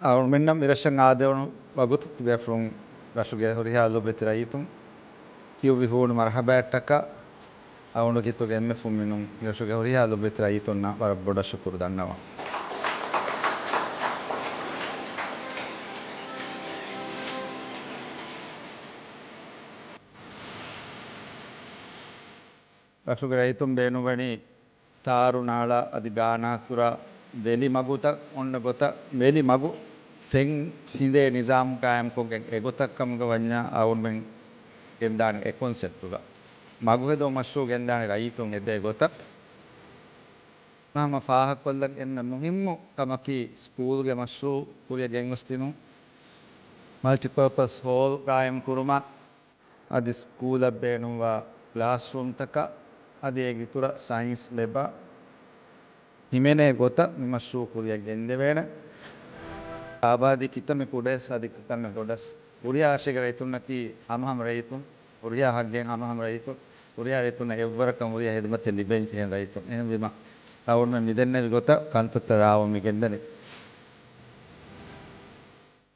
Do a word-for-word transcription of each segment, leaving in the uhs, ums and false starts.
އަޅުމެންނަށް މިރަށަށް އާދެވުނު ވަގުތު ތިބޭފުޅުން ރަށުގެ ހުރިހާ ލޮބުވެތި ރައްޔިތުން ކިޔުއްވި ހޫނު މަރުޙަބާއަށްޓަކާ، އަޅުގަނޑު ކިތުގެ އެންމެ ފުންމިނުން މިރަށުގެ ހުރިހާ ލޮބުވެތި ރައްޔިތުންނަށް ވަރަށް ބޮޑަށް ޝުކުރު ދަންނަވަން. ރަށުގެ ރައްޔިތުން ބޭނުންވަނީ ތާރު ނާޅާ އަދި ގާނާ ކުރާ ވެލި މަގުތައް އޮންނަ ގޮތަށް، ވެލި މަގު ފެން ފިނދޭ ނިޒާމު ގާއިމްކޮށްގެން އެގޮތަށް ކަމުގަ ވަންޏާ އަޅުމެން ގެންދާނެ އެ ކޮންސެޕްޓުގަ. މަގު ހެދުމަށް މަޝްރޫޢު ގެންދާނެ ރައްޔިތުން އެދޭ ގޮތަށް. ހަމަ ފާހަގަކޮށްލަން އެންމެ މުހިއްމު ކަމަކީ ސްކޫލްގެ މަޝްރޫޢު ކުރިއަށް ގެންގޮސްދިނުން، މަލްޓިޕާޕަސް ހޯލް ގާއިމް ކުރުމަށް، އަދި ސްކޫލަށް ބޭނުންވާ ކްލާސްރޫމްތަކަށް އަދި އޭގެ އިތުރަށް ސައިންސް ލެބަށް ހިމެނޭ ގޮތަށް މި މަޝްރޫޢު ކުރިއަށް ގެންދެވޭނެ. އާބާދީ ކިތަންމެ ކުޑައަސް އަދި ކިތަންމެ ބޮޑަސް ހުރިހާ ރަށެއްގެ ރައްޔިތުންނަކީ ހަމަހަމަ ރައްޔިތުން، ހުރިހާ ހައްގެއް ހަމަހަމަ ރައްޔިތުން، ހުރިހާ ރައްޔިތުންނަށް އެއްވަރަކަށް ހުރިހާ ހިދުމަތެއް ލިބެން ޖެހޭ ރައްޔިތުން. އެހެންވީމަ، އަޅުގަނޑުމެން މިދެންނެވި ގޮތަށް ކަންތައްތައް ރާވަމުން މި ގެންދަނީ.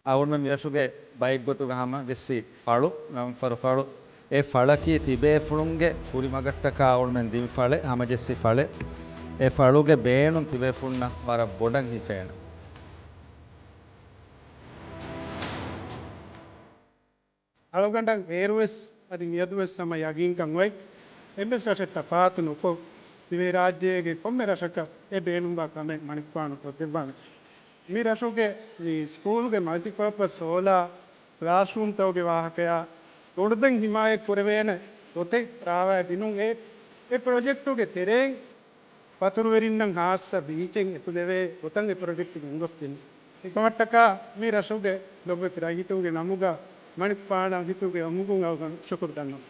އަޅުގަނޑުމެން މިރަށުގެ ބައެއްގޮތުގަ ހަމަޖެއްސި ފަޅު، ނަންފަރު ފަޅު، އެ ފަޅަކީ ތިބޭފުޅުންގެ ކުރިމަގަށްޓަކާ އަޅުގަނޑުމެން ދިން ފަޅެއް، ހަމަޖެއްސި ފަޅެއް. އެ ފަޅުގެ ބޭނުން ތިބޭފުޅުންނަށް ވަރަށް ބޮޑަށް ހިފޭނެ. އަޅުގަނޑަށް އޭރުވެސް އަދި މިއަދުވެސް ހަމަ ޔަގީންކަން އޮތް، އެއްވެސް ރަށެއް ތަފާތު ނުކޮށް، ދިވެހިރާއްޖޭގެ ކޮންމެ ރަށަކަށް އެ ބޭނުންވާ ކަމެއް މަނިކުފާނު ކޮށްދެއްވާނެ. މި ރަށުގެ މި ސްކޫލްގެ މަލްޓިޕާޕަސް ހޯލާ ކްލާސްރޫމްތަކުގެ ވާހަކަޔާ ގޮނޑުދެން ހިމާޔަތް ކުރެވޭނެ ގޮތެއް ރާވާ ދިނުން އެ، އެ ޕްރޮޖެކްޓުގެ ތެރެއިން ފަތުރުވެރިންނަށް ހާއްސަ ބީޗެއް އެކުލެވޭ ގޮތަށް އެ ޕްރޮޖެކްޓް ގެންގޮސްދިން. އެކަމަށްޓަކާ މި ރަށުގެ ލޮބުވެތި ރައްޔިތުންގެ ނަމުގަ މަނިކުފާނަށް ހިތުގެ އުމުގުން އަޅުގަނޑު ޝުކުރު ދަންނަވަން.